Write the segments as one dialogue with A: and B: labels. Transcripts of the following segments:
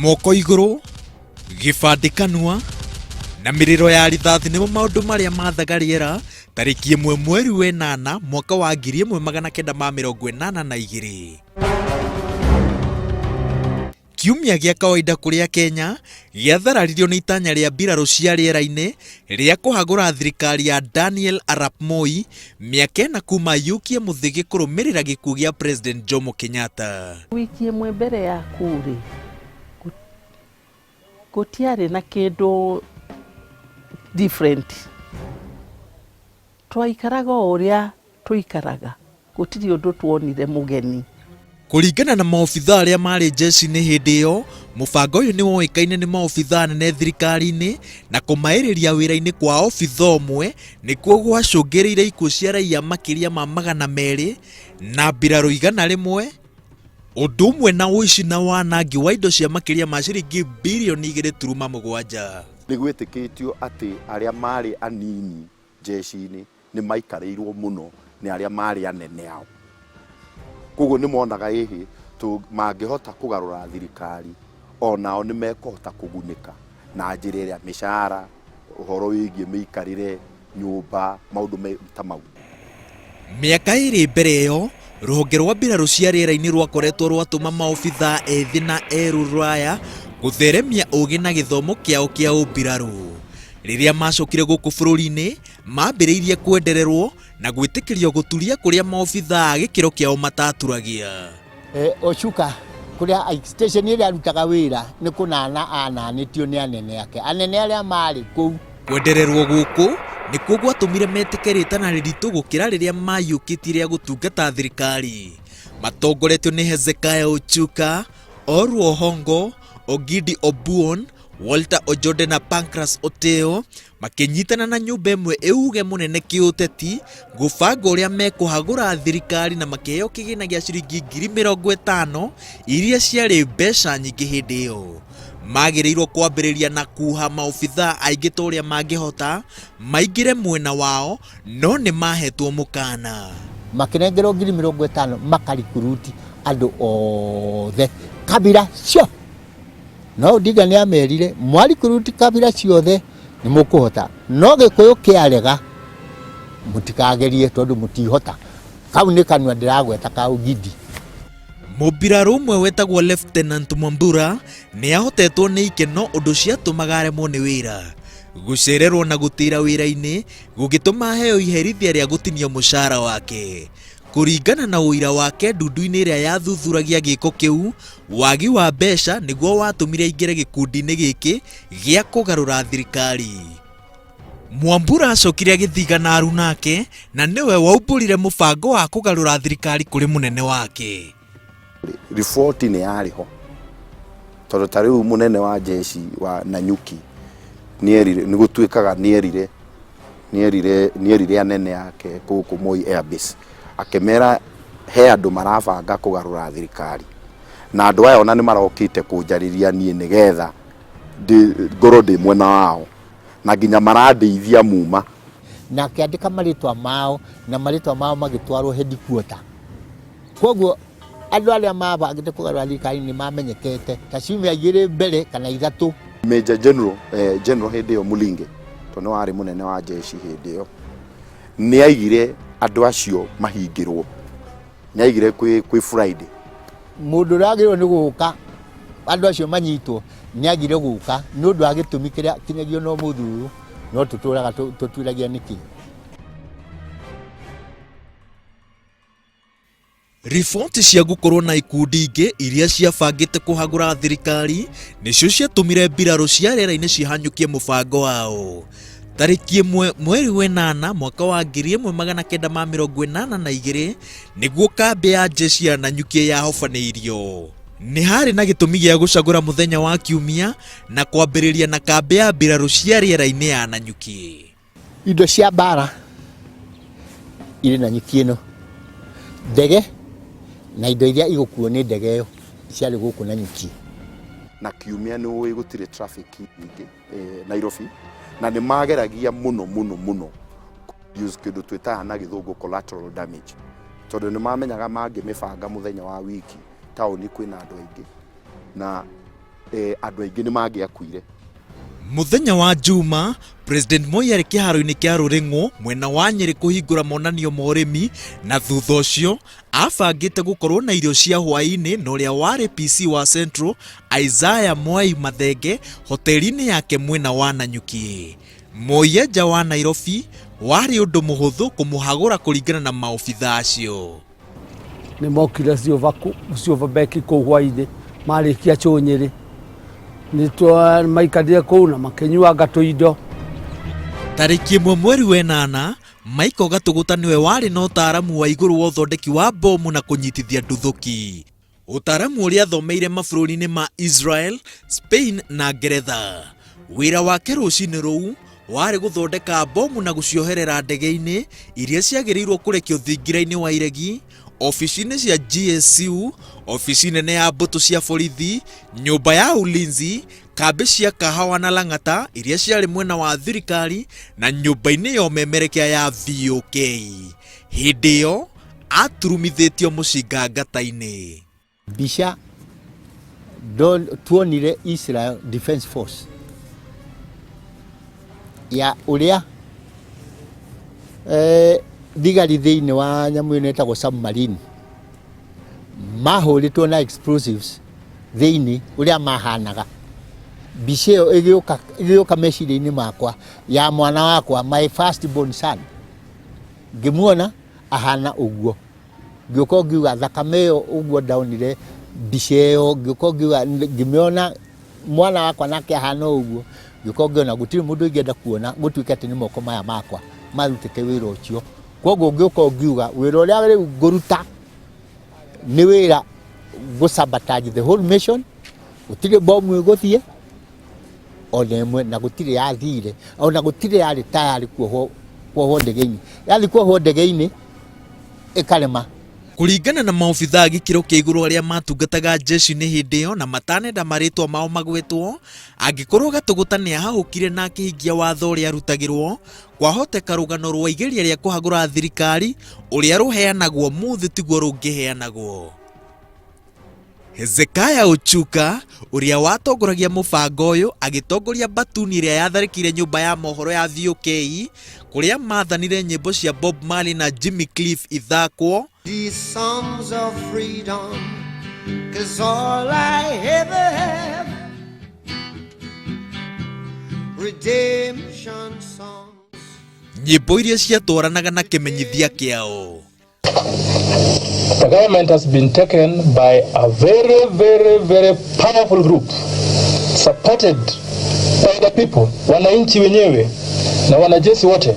A: Moko igũrũ, gĩbandĩ kanua, na mĩrĩro ya rithathi nĩmo maũndũ marĩa mathaga rĩera tarĩki ĩmwe mweri wa ĩnana mwaka wa 1982. Kiumia gĩa kawaida kũrĩa Kenya gĩathararirio nĩ itanya rĩa mbirarũ cia rĩera-inĩ rĩa kũhagũra thirikari ya Daniel Arap Moi mĩaka ĩna kuma yukie mũthĩgĩ kũrũmĩrĩra gĩkuũ gĩa President Jomo Kenyatta.
B: Wiki ĩmwe mbere ya kuu-rĩ, gũtiarĩ na kĩndũ different. Twaikaraga o ũrĩa tũikaraga, gũtirĩ ũndũ tuonire mũgeni.
A: Kũringana na maobithaa arĩa marĩ jeshi-inĩ hĩndĩ ĩyo, mũbango ũyũ nĩ woĩkaine nĩ maobithaa anene thirikari-inĩ na kũmaĩrĩria wĩra-inĩ kwa obithaa ũmwe nĩkuo gwacũngĩrĩire ikuũ cia raia makĩria ma 200 na mbirarũ 100, ũndũ ũmwe na ũici na wanangi wa indo cia makĩria ma ciringi birioni 2.7.
C: Nĩ gwĩtĩkĩtio atĩ arĩa maarĩ anini jeshi-inĩ nĩ maikarĩirwo mũno nĩ arĩa maarĩ anene ao. Koguo nĩ monaga ĩhĩ mangĩhota kũgarũra thirikari onao nĩ mekũhota kũgunĩka na njĩra ĩrĩa mĩcara, ũhoro wĩgiĩ mĩikarĩre, nyũmba, maũndũ ta mau.
A: Mĩaka ĩrĩ mbere ĩyo, rũhonge rwa mbirarũ cia rĩera-inĩ rwakoretwo rwatũma maobithaa ethĩ na erũ rũraya gũtheremia ũgĩ na gĩthomo kĩao kĩa ũmbirarũ. Rĩrĩa macokire gũkũ bũrũri-inĩ, mambĩrĩirie kwendererwo na gwĩtĩkĩrio gũturia kũrĩa maobithaa a gĩkĩro kĩao mataturagia.
D: Ochuka kũrĩa station ĩrĩa arutaga wĩra nĩ kũnana ananĩtio nĩ anene ake, anene arĩa marĩ kũu.
A: Kwendererwo gũkũ nĩkuo gwatũmire metĩke rĩtana rĩritũ gũkĩra rĩrĩa maiyũkĩtie rĩa gũtungata thirikari. Matongoretio nĩ Hezekiah Ochuka, Orwo Hongo, Ogidi Obuon, Walter Ojode na Pancras Oteo makĩnyitana na nyũmba ĩmwe ĩuge mũnene kĩũteti gũbanga ũrĩa mekũhagũra thirikari na makĩheo kĩgĩna gĩa ciringi 50,000 iria ciarĩ mbeca nyingĩ hĩndĩ ĩyo. Magĩrĩirwo kwambĩrĩria na kuha maobithaa aingĩ ta ũrĩa mangĩhota maingĩre mwena wao no nĩ mahetwo mũkana.
D: Makĩnengerwo 50,000 makarikuruti andũ othe kabira cio. No Odinga nĩ amerire mwarikuruti kabira ciothe nĩ mũkũhota, no Gĩkũyũ kĩarega mũtikagerie tondũ mũtihota. Kau nĩ kanua ndĩragweta ka Ogidi.
A: Mũmbirarũ ũmwe wetagwo Lieutenant Mwambura nĩ ahotetwo nĩ ikeno ũndũ ciatũmaga aremwo nĩ wĩra. Gũcererwo na gũtĩra wĩra-inĩ gũgĩtũma aheo iherithia rĩa gũtinio mũcara wake. Kũringana na ũira wake ndundu-inĩ ĩrĩa yathuthuragia gĩko kĩu, wagi wa mbeca nĩguo watũmire aingĩre gĩkundi-inĩ gĩkĩ gĩa kũgarũra thirikari. Mwambura acokire agĩthiga na aruna ake na nĩwe waumbũrire mũbango wa kũgarũra thirikari kũrĩ mũnene wake.
C: Riboti nĩ yarĩ ho tondũ ta rĩu mũnene wa jeshi wa Nanyuki nĩerire, nĩ gũtuĩkaga nĩerire nĩerire nĩerire anene ake gũkũ Moi Airbase akĩmera he andũ marabanga kũgarũra thirikari na andũ aya ona nĩ marokĩte kũnjarĩria niĩ nĩgetha ngorwo ndĩ mwena wao na nginya marandĩithia muma.
D: Na akĩandĩka marĩtwa mao na marĩtwa mao magĩtwarwo headquarter. Kwoguo andũ arĩa mabangĩte kũgarũra thirikari nĩ mamenyekete ta ciumia igĩrĩ mbere kana ithatũ.
C: Major General, General hĩndĩ ĩyo Mulinge tondũ nĩwe warĩ mũnene wa jeshi hĩndĩ ĩyo nĩ aigire andũ acio mahingĩrwo, nĩ aigire kwĩ Friday.
D: Mũndũ ũrĩa wagĩrĩirwo nĩ gũka andũ acio manyitwo nĩ agire gũka nĩ ũndũ wa gĩtũmi kĩrĩa kinyagia ona ũmũthĩ ũyũ no tũtũraga tũtuĩragia nĩkĩ.
A: Riboti cia gũkorwo na ikundi ingĩ iria ciabangĩte kũhagũra thirikari nĩcio ciatũmire mbirarũ cia rĩera-inĩ cihanyũkie mũbango wao. Tarĩki ĩmwe mweri wa ĩnana mwaka wa 1982 nĩguo kambĩ ya jeshi ya Nanyuki yahobanĩirio. Nĩ harĩ na gĩtũmi gĩa gũcagũra mũthenya wa Kiumia na kwambĩrĩria na kambĩ ya mbirarũ cia rĩera-inĩ ya Nanyuki.
D: Indo cia mbara irĩ Nanyuki ĩno, ndege na indo iria igũkuo nĩ ndege ĩyo ciarĩ gũkũ Nanyuki.
C: Na Kiumia nĩ ũĩ gũtirĩ traffic nyingĩ Nairobi, na nĩ mageragia mũno mũno mũno use kĩndũ twĩtaga na gĩthũngũ collateral damage, tondũ nĩ mamenyaga mangĩmĩbanga mũthenya wa wiki taũni kwĩna andũ aingĩ na Andũ aingĩ nĩ mangĩakuire.
A: Mũthenya wa Juma, President Moi arĩ kĩharo-inĩ kĩa Rũrĩng'ũ mwena wa Nyĩrĩ kũhingũra monanio ma ũrĩmi na thutha ũcio abangĩte gũkorwo na irio cia hwaĩ-inĩ na ũrĩa warĩ PC wa Central Isaiah Mwai Mathenge hoteli-inĩ yake mwena wa Nanyuki. Moi e nja wa Nairobi warĩ ũndũ mũhũthũ kũmũhagũra kũringana na maobitha acio.
E: Nĩ mokire Silverback kũu hwainĩ marĩkia chũnyĩrĩ nĩ maikarire kũu na makĩnyuanga tũindo.
A: Tarĩki 1 mweri wa 8, Michael Gatũgũta nĩwe warĩ na ũtaaramu wa igũrũ wa ũthondeki wa bomu na kũnyitithia nduthũki. Ũtaaramu ũrĩa athomeire mabũrũri-inĩ ma Israel, Spain na Ngeretha. Wĩra wake rũcinĩ rũu warĩ gũthondeka bomu na gũcioherera ndege-inĩ iria ciagĩrĩirwo kũrekio thingira-inĩ wa iregi, obici-inĩ cia GSU, obici nene ya mbũtũ cia borithi, nyũmba ya ulinzi, kambĩ cia Kahawa na Lang'ata iria ciarĩ mwena wa thirikari na nyũmba-inĩ ya ũmemerekia ya VOK. Hĩndĩ ĩyo aturumithĩtio mũcinga ngata-inĩ.
D: Mbica tuonire Israel Defense Force ya ũrĩa thigari thĩinĩ wa nyamũ ĩno ĩtagwo submarine mahũrĩtwo na explosives thĩinĩ ũrĩa mahanaga. Mbica ĩyo ĩgĩũka meciria-inĩ makwa ya mwana wakwa, my first born son, ngĩmuona ahana ũguo, ngĩũka ngiuga thakame ĩyo ũguo ndaonire mbica ĩyo, ngĩũka ngiuga ngĩmĩona mwana wakwa nake ahana ũguo, ngĩũka ngĩona gũtirĩ mũndũ ingĩenda kuona gũtuĩke atĩ nĩ moko maya makwa marutĩte wĩra ũcio. Koguo ngĩũka ngiuga wĩra ũrĩa rĩu ngũruta nĩ wĩra gũ sabotage the whole mission, gũtirĩ bomu ĩgũthiĩ ona ĩmwe, na gũtirĩ yathire ona gũtirĩ yarĩ tayarĩ kuohwo ndege-inĩ, yathiĩ kuohwo ndege-inĩ ĩkarema.
A: Kũringana na maobitha a gĩkĩro kĩa igũrũ arĩa matungataga jeshi-inĩ hĩndĩ ĩyo na matanenda marĩtwa mao magwetwo, angĩkorwo Gatũgũta nĩ ahahũkire na akĩhingia watho ũrĩa arutagĩrwo, kwahoteka rũgano rwa igeria rĩa kũhagũra thirikari ũrĩa rũheanagwo mũthĩ tiguo rũngĩheanagwo. Hezekiah Ochuka ũrĩa watongoragia mũbango ũyũ agĩtongoria mbatuni ĩrĩa yatharĩkĩire nyũmba ya mohoro ya VOK kũrĩa mathanire nyĩmbo cia Bob Marley na Jimmy Cliff ithakwo.
F: These songs of freedom, 'cause all I ever have, redemption songs.
A: Nyĩmbo iria ciatwaranaga na kĩmenyithia kĩao.
G: The government has been taken by a very, very, very powerful group supported by the people, wananchi wenyewe na wanajeshi wote.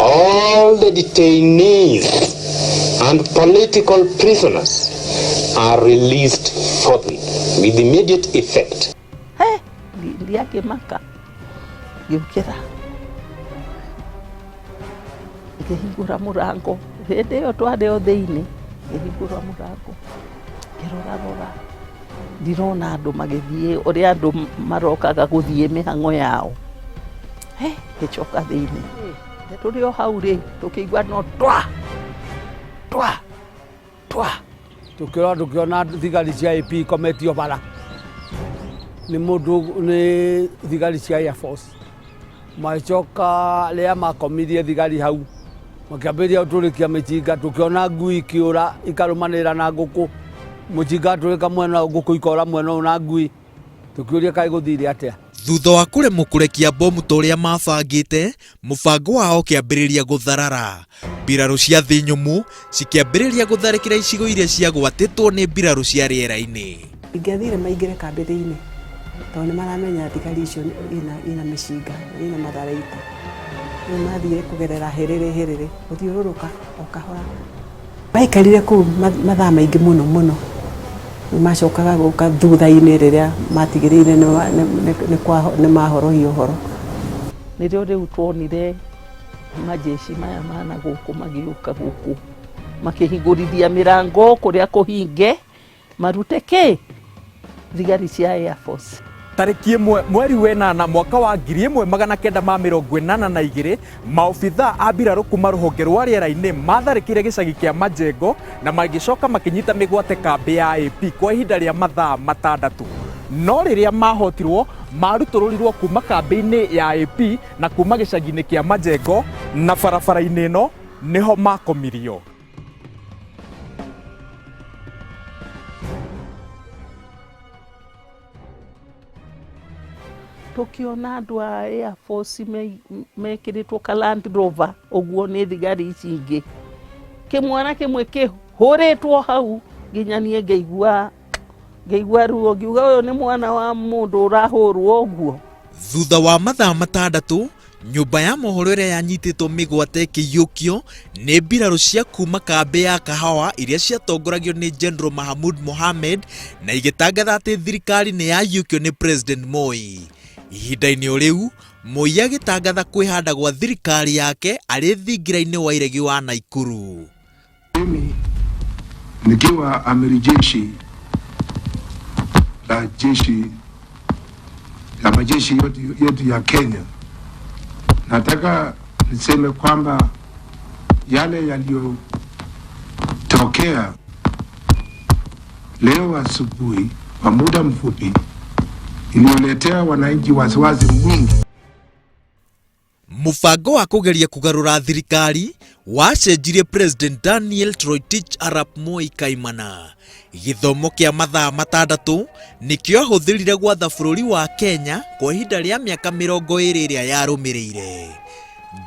H: All the detainees and political prisoners are released forthwith with immediate effect.
B: He, ndiakĩmaka, ngĩũkĩra ngĩhingũra mũrango. Hĩndĩ ĩyo twarĩ o thĩinĩ, ngĩhingũra mũrango, ngĩrora rora, ndirona andũ magĩthiĩ ũrĩa andũ marokaga gũthiĩ mĩhang'o yao. He, ngĩcoka thĩinĩ. Tũrĩ o hau rĩ, tũkĩigua no twa twa twa.
E: Tũkĩrora tũkĩona thigari cia AP ikometio bara nĩ mũndũ nĩ thigari cia Air Force. Magĩcoka rĩrĩa makomirie thigari hau makĩambĩrĩria gũtũrĩkia mĩcinga, tũkĩona ngui ikĩũra ikarũmanĩrĩra na ngũkũ, mũcinga watũrĩka mwena ũyũ ngũkũ ikora mwena ũyũ na ngui, tũkĩũria kaĩ gũthire atĩa.
A: Thutha wa kũremwo kũrekia bomu ta ũrĩa mabangĩte, mũbango wao ũkĩambĩrĩria gũtharara. Mbirarũ cia thĩ nyũmũ cikĩambĩrĩria gũtharĩkĩra icigo iria ciagwatĩtwo nĩ mbirarũ cia rĩera-inĩ.
I: Ingĩathire maingĩre kambĩ thĩinĩ tondũ nĩ maramenya thigari icio ina mĩcinga ina matharaita. Rĩu mathire kũgerera hĩrĩrĩ hĩrĩrĩ gũthiũrũrũka o kahora. Maikarire kũu mathaa maingĩ mũno mũno. Macokaga gũka thutha-inĩ rĩrĩa matigĩrĩire nĩ mahorohia ũhoro.
B: Nĩrĩo rĩu tuonire majeshi maya mana gũkũ magĩũka gũkũ makĩhingũrithia mĩrango kũrĩa kũhinge marute kĩ thigari cia Air Force.
A: Tarĩki 1 mweri wa 8 mwaka wa 1982, maobitha a mbirarũ kuma rũhonge rwa rĩera-inĩ matharĩkĩire gĩcagi kĩa Majengo na magĩcoka makĩnyita mĩgwate kambĩ ya AP kwa ihinda rĩa mathaa 6.
J: No rĩrĩa mahotirwo, marutũrũrirwo kuma kambĩ-inĩ ya AP na kuma gĩcagi-inĩ kĩa Majengo na barabara-inĩ ĩno nĩho makomirio.
B: Tũkĩona andũ a Air Force mekĩrĩtwo ka Land Rover ũguo nĩ thigari ici ingĩ, kĩmwana kĩmwe kĩhũrĩtwo hau nginya niĩ ngĩigua ngĩigua ruo, ngiuga ũyũ nĩ mwana wa mũndũ ũrahũrwo ũguo.
A: Thutha wa mathaa matandatũ, nyũmba ya mohoro ĩrĩa yanyitĩtwo mĩgwate ĩkĩiyũkio nĩ mbirarũ cia kuma kambĩ ya Kahawa iria ciatongoragio nĩ General Mahamud Mohamed na igĩtangatha atĩ thirikari nĩ yaiyũkio nĩ President Moi. Ihinda-inĩ o rĩu, Moi agĩtangatha kwĩhanda gwa thirikari yake arĩ thingira-inĩ wa iregi wa Naikuru.
K: Mimi nikiwa amiri jeshi la jeshi la majeshi yote yetu ya Kenya, nataka niseme kwamba yale yaliyotokea leo asubuhi kwa muda mfupi iliyoletea wananchi wasiwasi mwingi.
A: Mũbango wa kũgeria kũgarũra thirikari wacenjirie President Daniel Toroitich arap Moi kaimana. Gĩthomo kĩa mathaa matandatũ nĩkĩo ahũthĩrire gwatha bũrũri wa Kenya kwa ihinda rĩa mĩaka 20 ĩrĩa yarũmĩrĩire.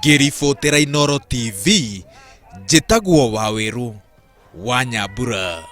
A: Ngĩribotera Inooro TV, njĩtagwo Wawerũ wa Nyambura.